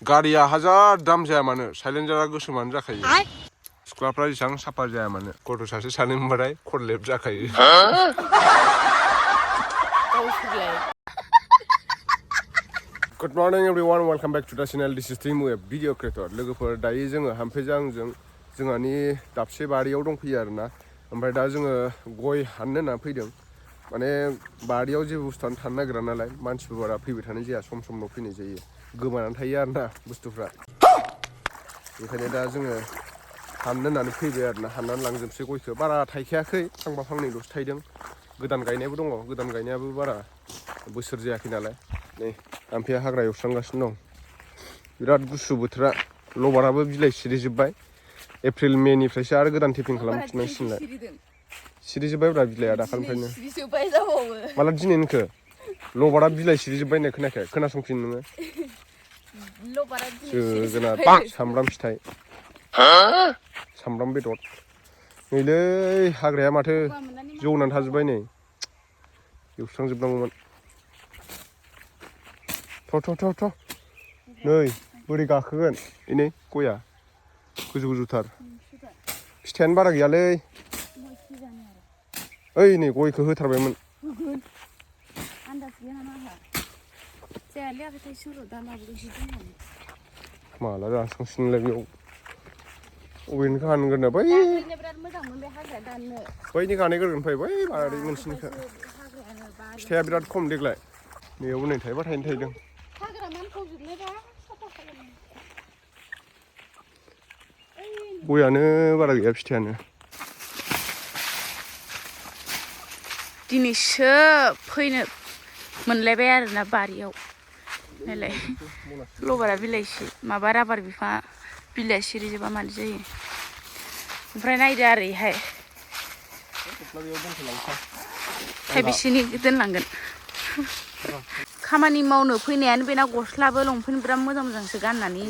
गारिया हाजार दाम जाया मानो साइलेन्जारा गोसोमानो जाखायो सिख्लाफ्रा जेसेबां साफा जाया मानो गथ' सासे सानै मोनबाथाय खरलेब जाखायो Good morning everyone, welcome back to the channel. This is Tim, a video creator. लोगोफोर दायो जोङो हामफैजों आंजों जोंहानि दाबसे बारियाव दंफैयो आरोना ओमफ्राय दा जोङो गय हाननो होनना फैदों माने बारियाव जेबो बुस्थुआनो थानो नागिरा नालाय मानसिफोर बारा फैबाय थानाय जाया सम समल' फैनाय जायो गोमानानै थायो आरोना बुस्थुफ्रा बेखायनो दा जोङो हाननो होननानै फैबाय आरोना हाननानै लांजोबसै गयखौ बारा थाइखायाखै फांबा फांनैल'सो थाइदों गोदान गायनायबो दङ गोदान गायनायाबो बारा बोसोर जायाखै नालाय नै आमफिया हाग्रा एवस्रांगासिनो दं बिराद गुसु बोथोरा लबाराबो बिलाइ सिरिजोब्बाय एप्रिल मेनिफ्रायसो आरो गोदान टेपिं खालामफिननांसिगोनलाय सिरिजोब्बायब्रा बिलाइआ दाखालिनिफ्रायनो माला दिनै होनखो लबारा बिलाइ सिरिजोब्बाय होननाय खोनायाखै खोनासंफिन नोङो जोगोनार सामब्राम फिथाइ सामब्राम बेदर नैलै हाग्राया माथो जौनानै थाजोब्बाय नै एवस्रांजोबनांगौमोन थ' नै बोरै गाखोगोन नै गया गोजौ गोजौथार फिथाइयानो बारा गैयालै ओइ नै गयखौ होथारबायमोन माला जास्रांसिगोनलाय बेयाव अबेनिखौ हानगोन बै बैनि गानायगोरगोन फै बै बारि मोनसेनिखौ फिथाइया बिराद खम देग्लाय बेयावबो नै थाइबा थाइनै थाइदों गयानो बारा गैया फिथाइयानो दिनैसो फैनो मोनलायबाय आरोना बारियाव नायलाय लबारा बिलाइ माबा राबार बिफाङा बिलाइ सिरिजोबा मादि जायो ओमफ्राय नायदो आरोहाय थाइबेसेनि दोनलांगोन खामानि मावनो फैनायानो बेना गस्लाबो लंपेन्ट बिराद मोजां मोजांसो गाननानै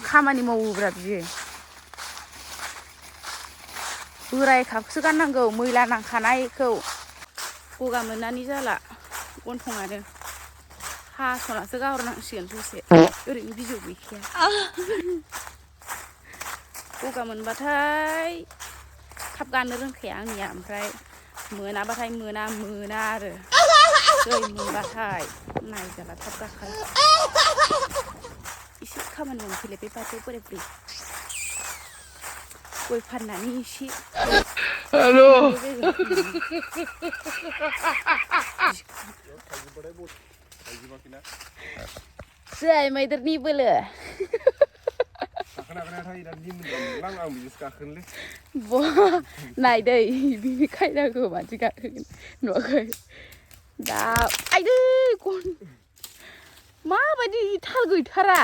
खामानि मावोब्रा बियो बोराय खाबसो गाननांगौ मैला नांखानायखौ गगा मोननानै जाला गन्थंआनो हास'नासो गाहरनांसिगोन ससे ओरैनो बिजौ गैखाया गगा मोनबाथाय थाब गाननो रोंखाया आंनिया ओमफ्राय मोनाबाथाय मोना आरो दै मोनबाथाय नायजाला थाब गाखायो एसे खामानि मावनो फैलाय बे बाथौआव बोरै बोरै गय फाननानै एसे जाय मैदेरनि बोलो नायदै बिनि खायदाखौ मानसि गाखोगोन नुवाखै दा आइदै गन माबायदि थाल गैथारा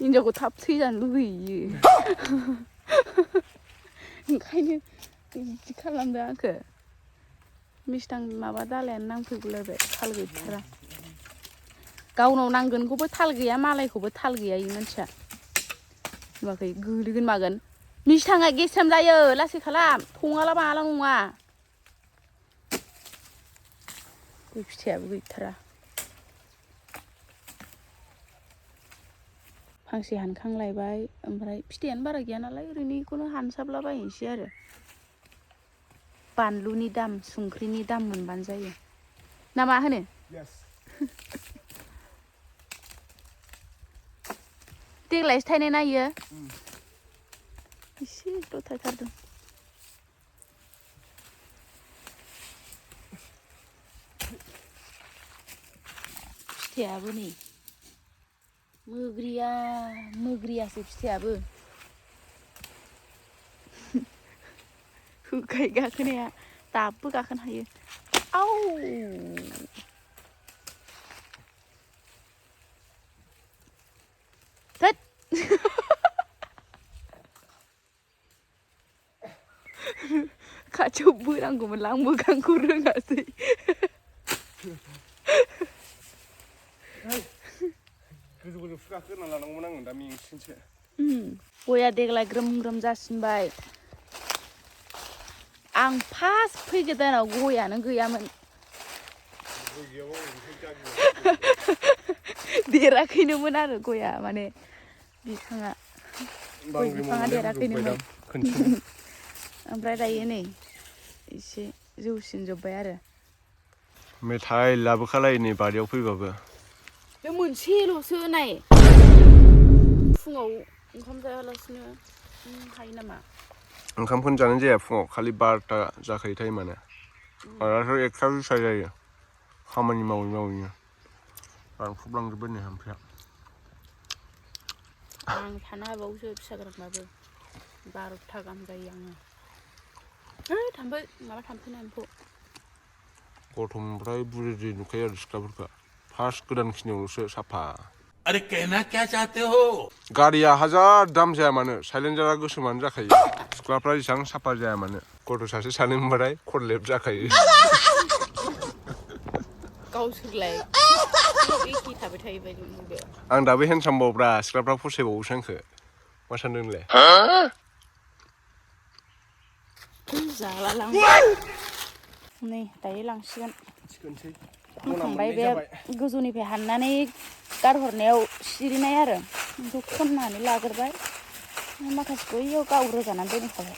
हिनजावखौ थाब थैजानो लुगैयो ओंखायनो बिदि खालामदों आंखो मिस्थां माबा दालायानो नांफैगुलायबाय थाल गैथारा गावनाव नांगोनखौबो थाल गैया मालायखौबो थाल गैया इ मानसिया नुवाखै गोलैगोन मागोन मिस्थाङा गेसेम जायो लासै खालाम थङाला माला नङा गय फिथाइयाबो गैथारा फांसे हानखांलायबाय ओमफ्राय फिथाइयानो बारा गैया नालाय ओरैनो बेखौनो हानसाबला बायनोसै आरो बानलुनि दाम संख्रिनि दाम मोनबानो जायो ना मा होनो देग्लायसो थायनाय नायो एसेल' थायथारदों फिथाइयाबो नै मोग्रियासो फिथाइयाबो होखाय गाखोनाया दाबो गाखोनो हायो आव थोद खाथियाव बोनांगौमोन आं मोखांखौ रोङासै गोजौ गाखोना लानांगौमोन आङो दा मेंसिनसो गया देग्लाय ग्रोम ग्रोम जासिनबाय आं फार्स्ट फैगोदानाव गयानो गैयामोन देराखैनोमोन आरो गया माने बिफाङा गय बिफाङा देराखैनोमोन ओमफ्राय दायो नै एसे जौसिन जोब्बाय आरो मेथाइ लाबोखालाय नै बारियाव फैबाबो बे मोनसेल'सो नाय फुङाव ओंखाम जायालासिनो हायो नामा ओंखामखौनो जानाय जाया फुङाव खालि 12टा जाखायो टाइमानो मालाथ' 1टा 2टा जायो खामानि मावैनो रानख्रुबलांजोबो नै हामफ्रा आं थानो हाबावोसो फिसा गोनांबाबो 12टा गाहाम जायो आङो थाम्फै माबा थाम्फैना एम्फौ गथ'निफ्राय बुरि नुखायो आरो सिख्लाफोरखौ फार्स्ट गोदान खिनियावल'सो साफा अरे कहना क्या चाहते हो गारिया हाजार दाम जाया मानो साइलेन्सारा गोसोमानो जाखायो सिख्लाफ्रा जेसेबां साफा जाया मानो गथ' सासे सानै मोनबाथाय खरलेब जाखायो गावसोरलाय एखे थाबाय थायो बायदि नुदो आं दाबो हेन्डसामबावब्रा सिख्लाफ्रा फसायबावोसो आंखौ मा सानदों नोंलाय जाला लां नै दायो लांसिगोन सिखोनसै खनखांबाय बे गोजौनिफ्राय हाननानै गारहरनायाव सिरिनाय आरो बेखौ खननानै लाग्रोबाय माखासेखौ इयाव गाव रोगानानै दोनखाबाय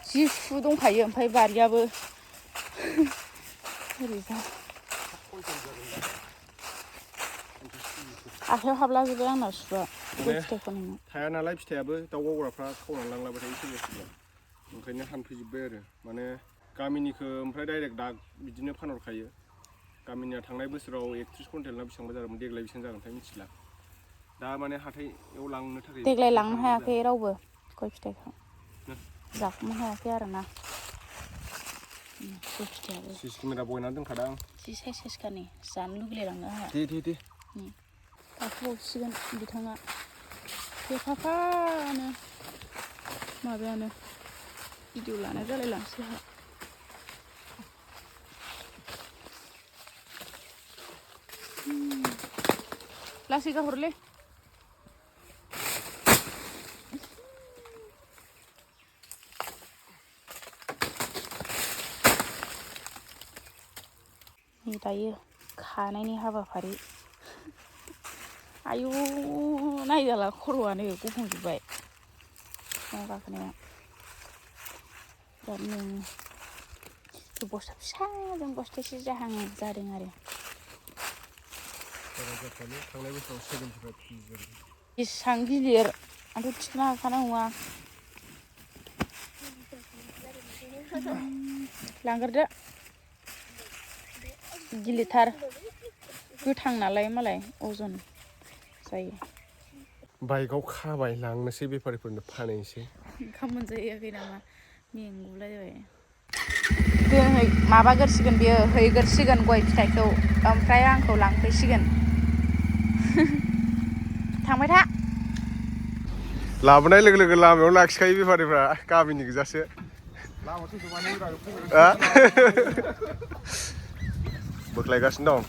जि सु दंखायो ओमफ्राय बारियाबो ओरैजा आखायाव हाबलाजोबबाय आंना सुआ गय फिथाइखौनो थाया नालाय फिथाइयाबो दाउ गावग्राफ्रा खावनानै लांलाबाय थायो सोरबा ओंखायनो हानफैजोब्बाय आरो माने गामिनिखौ ओमफ्राय डाइरेक्ट दा बिदिनो फानहरखायो गामिनिया थांनाय बोसोराव 31 कुइन्टेल ना बेसेबांबा जादोंमोन देग्लाय बेसेबां जागोनथाय मिथिला दा माने हाथायाव लांनो थाखाय देग्लाय लांनो हायाखै रावबो गय फिथाइखौ जाख'नो हायाखै आरोना गय फिथाइयाबो सिसि केमेरा बयना दोनखादां जि साइस साइसखानि जानो लुगैलायलाङो आंहा दे गाखोबावसिगोन बिथाङा फेफाफानो माबायानो भिडिअ लानाय जालायलांसै आंहा लासै गाहरलै नै दायो खानायनि हाबाफारि आयु नायजाला खर'आनो गफंजोब्बाय बिफाङाव गाखोनाया बिराद मेङो बस्था फिसाजों बस्थासे जाहां जादों आरो बेसेबां गिलिर आंथ' थिखोनो हाखानाय नङा लांग्रोदो गिलिरथार गोथां नालाय मालाय अजन जायो बाइकआव खाबाय लांनोसै बेफारिफोरनो फानहैनोसै ओंखाम मोनजाहैयाखै नामा मेंगुलायबाय दोनहै माबागोरसिगोन बियो हैगोरसिगोन गय फिथाइखौ ओमफ्राय आंखौ लांफैसिगोन थांबाय था लाबोनाय लोगो लोगो लामायाव लाखिखायो बेफारिफ्रा गामिनि गोजासो बोख्लायगासिनो दं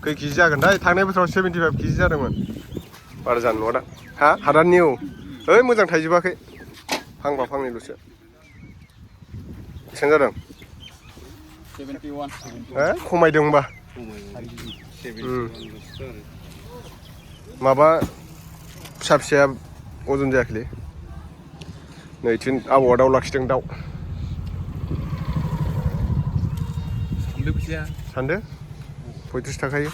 खै केजि जागोनथाय थांनाय बोसोराव 75 केजि जादोंमोन बारा जानाय नङा दा हादाननि ओइ मोजां थाइजोबाखै फांबा फांनैल'सो बेसेबां जादों 71 खमायदों होनबा माबा फिसा फिसाया अजन जायाखैलै नैथिं आबौआ दाउ लाखिदों दाउ सानदो 35 थाखायो